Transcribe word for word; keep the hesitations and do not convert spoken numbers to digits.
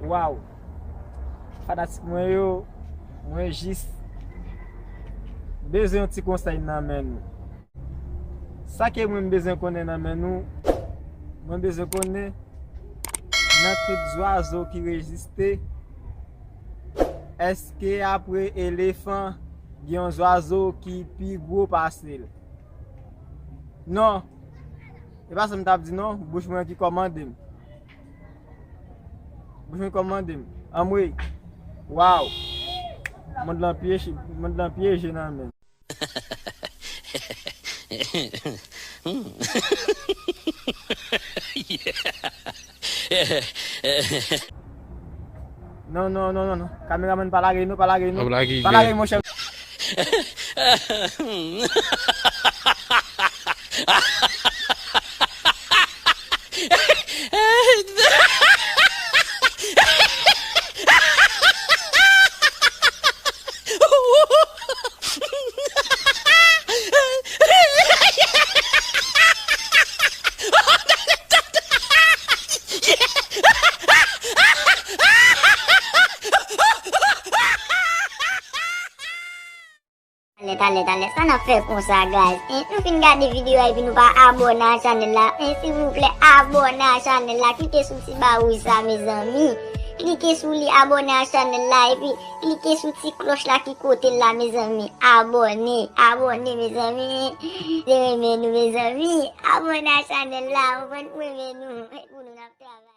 Waw! Fanatik mwen yo, mwen jis bezwen yon ti konsèy nan men nou. Sa ke mwen m bezwen konnen nan men nou, mwen bezwen konnen nan tout zwazo ki reziste, èske apre elefan, gen yon zwazo ki pi gwo pase l? Non. E pa sa m t ap di non, bouch mwen ki kòmande m. Bouch mwen kòmande m. Anmwey. Waw. Mond lan pyeje, mond lan pyeje nan men. Non, non, non, non, non. Kameramann, pa lage non, pa lage non. Pa lage, pa lage, monchè. Talè, talè, talè, sa n ap fè konsa, guys? En, nou fin gade videyo a epi nou pa abòne a chanèl la. En, silvouplè, abòne a chanèl la. Klike sou ti ba wouj sa, mezanmi. Klike sou li, abòne a chanèl la. Epi, klike sou ti klòch la ki kote l la, mezanmi. Abòne, abòne, mezanmi. Se renmen nou, mezanmi. Abòne a chanèl la. Ou konprann, mwen renmen nou. E pou nou n ap travay.